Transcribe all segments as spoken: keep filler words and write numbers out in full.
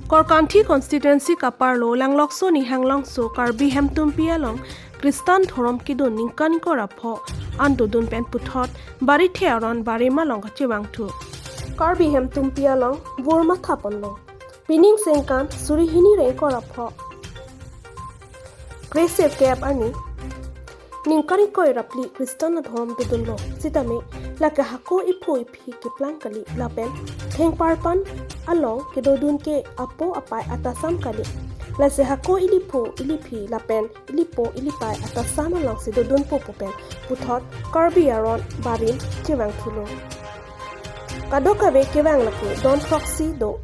Korkanthi constituency kaparlo Langlokso Nihanglongso Karbi Hemtumpi along Kristan dhorom kedun ningkan ingkoi ra pho an dodun pen puthot Barithe aron Barim along kachevangthu. Karbi Hemtumpi along vur mathaponlo. Pining sengkan suri hini ra ingkoi ra pho kresir kep arni ningkan ingkoi ra phli Kristan adhorom dodunlo. Sitame lake hako iphu iphi keplang kali lapen thengparpan along kedodun ke apo apai atasam kali. Lasi hako iliphu iliphi lapen ilipo ilipai atasam alongsi dodunpo pu pen puthot Karbi aron Barim chevangthulo. Kadokave kevang lake don throksi do.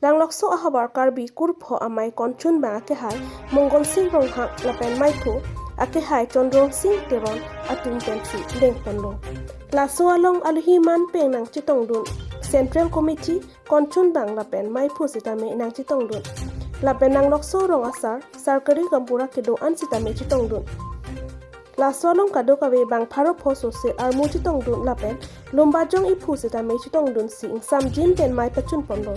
Langlokso ahavar Karbi kurpho amei Konchunbang akehai Mongolsing Ronghang lapen meiphu akehai Chondrongsing Teron atum pensi dengponlo. Laso along alohi manpeng nangchetongdun Central Committee Konchunbang lapen meiphu sitame nangchetongdun. Lapen Langlokso rong asar Sarkari Gaonbura kedo-an sitame chetongdun. Laso along kadokave bang pharo pho sose armu chetongdun lapen Lumbajong iphu sitame chetongdunsi ingsamjin pen mei pachunponlo.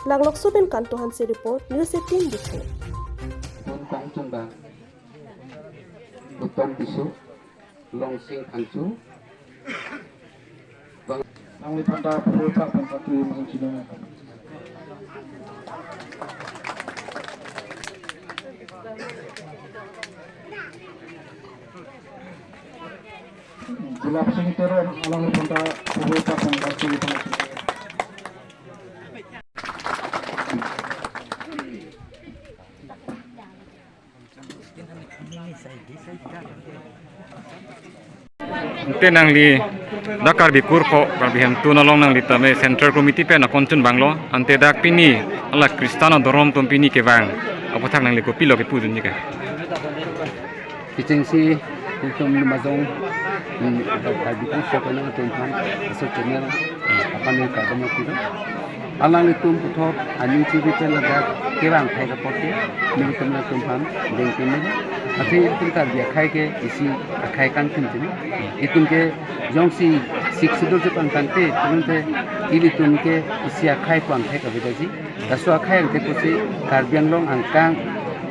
Langlokso pen Kanto Hanse report, News eighteen Diphu. Pon Konchunbang, Uttom Tisso, Longsing Phangcho, Bang- Nangliphanta pura pangkatui mangchinong. Gulab Sing Teron, alangliphanta pura pangkatui mangchinong. Ante nangli dak Karbi kurpho, Karbi Hemtun along nangli tame Central Committee pen akonchunbanglo. Ante dak pini ala Kristan adhorom atum pini kevang aputhak nangli kopilo kepudunji ke? Kechengsi itum Lumbajong, hmm, Karbi kurpho pen nangtumphan aso channel aphan neli kardom nangpido. Alanglitum puthot aning chibi pen ladak kevang thek apot ke nelitum nangtumphan dengpinlo. Athe itum Karbi akhei ke isi akhei kangthim thim. Itum ke jongsi Sixth Schedule chepangtangte, pulote ilitum ke isi akhei pu angthek avedaji. Laso akhei angthek pusi Karbi Anglong angkang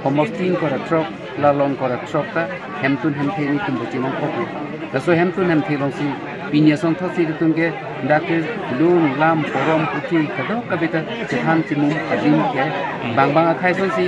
homosti ingkoi ra throk, la along ingkoi ra throk ta Hemtun Hemthe nelitum pachinang koklo. Laso Hemtun Hemthe alongsi pini asonthotsi itum ke dak ke lun lam porom puthi kadokave ta chethan chimum adim ke bang bang akhei asonsi,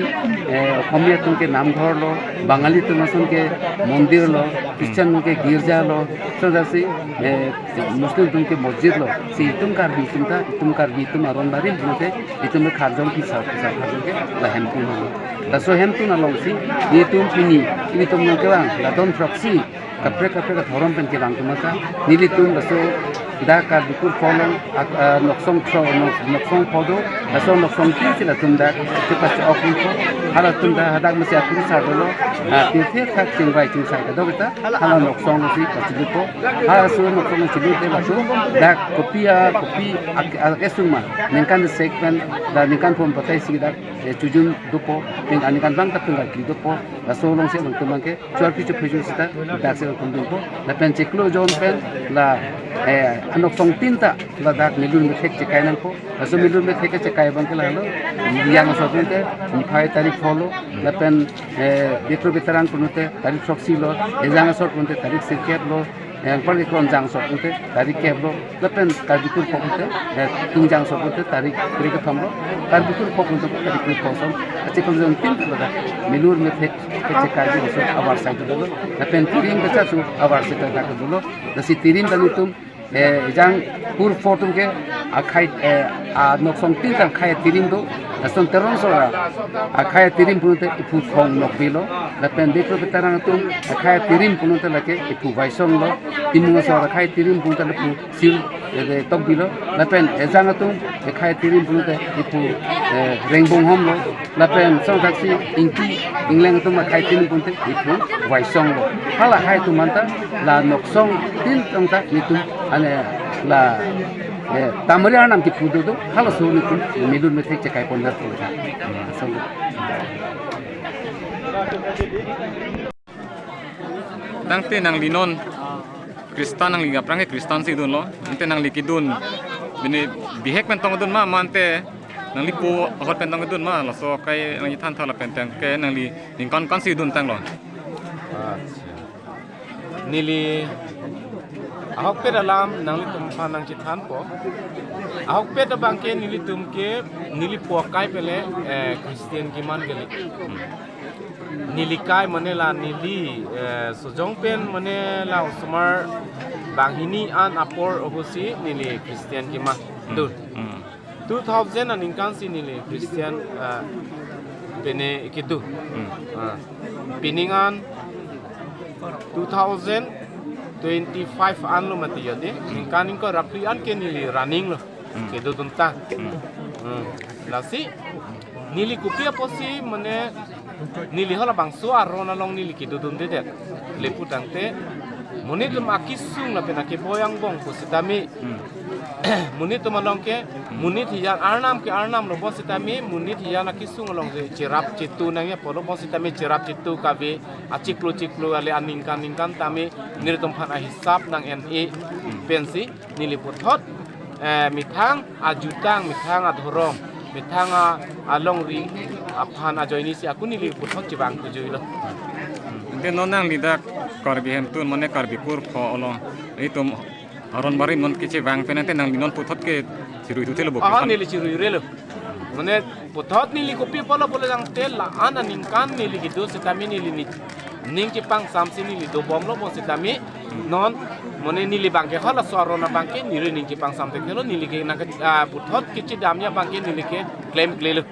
eh, Okhomia atum ke namghor lo, Bangali atum ason ke mondir lo, Christian atum ke girja lo, so dasi, eh, Muslim atum ke masjid lo, si itum Karbi atum ta, itum Karbi atum aron barim atum ke, itum ke kharjong pisa pisa kharjong ke la Hemtun lo. Laso Hemtun alongsi nelitum pini, nelitum nangkevang la don throksi kaprek kaprek adhorom pen kevang atum asa, nelitum laso dak Karbi kurpho along ak-, ah, Noksong thro-, Nok-, Noksong pho do, laso Noksongtin si latum dak chepache-ok pho, halatum dak hadak masi atum sar dolo, ah, pirthe thak chingvai chingsai kadokave ta hala Noksong si pachilutpo, halaso Noksong chilutde latum dak kopi a, kopi ak-, ak-, esung ma, ningkan sek pen, dak ningkan phongo batai si dak, eh, chojun dopo, pen aningkan bang ta penggal kri dopo, laso alongsi nangtum abang ke, chor kichu phejun sita, dak si nangtum dunpo, lapen chiklo jon pen, la, eh, Noksongtin ta, ladak milun methek chekai nangpo, laso milun methek chekai abang ke lalo, Rijang asor pulote, niphai tarik pho lo, lapen, eh, Betro Betarang pulote, tarik throksi lo, Ejang asor pulote, tarik sirkep lo, eh, anparke Kronjang asor pulote, tarik kep lo, lapen Karbi kurpho pulote, eh, Tungjang asor pulote, tarik krekethom lo, Karbi kurpho pulote, tarik krepho ason, achiklo jontin ta ladak, milun methek, kechekai ji ason, avarsai dolo, lapen tirim kecha su avarsai ta dak dolo, lasi tirim ta nelitum, eh, Rijang kurpho atum ke akhei, eh, a Noksongtin ta akhei tirim do, lason Teron asor akhei tirim pulote iphu Phong Nokbe lo, lapen Betro Betarang atum akhei tirim pulote lake iphu Vaisong lo, Timung asor akhei tirim pulote iphu Sil, eh, Tokbi lo, lapen Ejang atum akhei tirim pulote iphu, eh, Rengbonghom lo, lapen songthaksi Ingti Ingleng atum akhei tirim pulote iphu Vaisong lo. Hala akhei atum anta la Noksongtin tong ta nelitum ane la, eh, Tamari Arnam kephu dodo, halaso nelitum milun methek chekai pon dar pon ta. Song. Tangte nangli non Kristan, nangli aphrang ke Kristan si dunlo. Ante nangli kedun, bini bihek pen tongdun ma, ma ante Nanglipo ahut pen tong kedun ma, laso akai nangchethan tha lapen tangte nangli ningkan kansi dun tanglo? Acha. Neli ahokpet alam nanglitum aphan nangchethanpo. Ahokpet abangke nelitum ke, nelipo akai pele, eh, Christian keman kali. Hmm. Neli kai mane la neli, eh, sojong pen mane la osomar banghini an apor obosi neli Christian keman. Hmm. Dun. Hmm. Two thousand aningkan si neli Christian, ah, pene kedo. Hmm. Ah, pining an two thousand twenty-five anlo mati ya de. Hmm. Ningkan ingkoi ra phli an ke neli running lo. Hmm. Kedodun ta. Hmm. Hmm. Lasi neli kopi apotsi mane neli halabangso aron along neli kedodundedet. Lapu tangte monit atum akesung lapen akeboi angbong pusitame. Hmm. Monit atum along ke, monit hijan arnam ke arnam lo bonsitame, monit hijan akesung along je cherap chetu nangji apotlo bonsitame cherap chetu kave, achiklo chiklo ale aningkan ningkan tame, nelitum aphan ahisap nang en-e, pensi, neli puthot, eh, methang ajutang, methang adhorom, methang a-, alongri aphan ajoine si ako neli puthot chevang pujoilo. Ante non nangli dak Karbi Hemtun mane Karbi Kurpho along itum aron barim non kechevang pen ante nangli non puthot ke chirui thuthelo bo? Ah, aphan neli chiruirelo. Mane puthot neli kopi apotlo pulo tangte la-an aningkan neli kedo sitame neli ni ning chepangsam si neli dobomlo bonsitame non mane neli abangke halaso aron abangke neli ning chepangsam tekelo neli ke nang ke, ah, puthot kechedamji abangke neli ke klemklelo.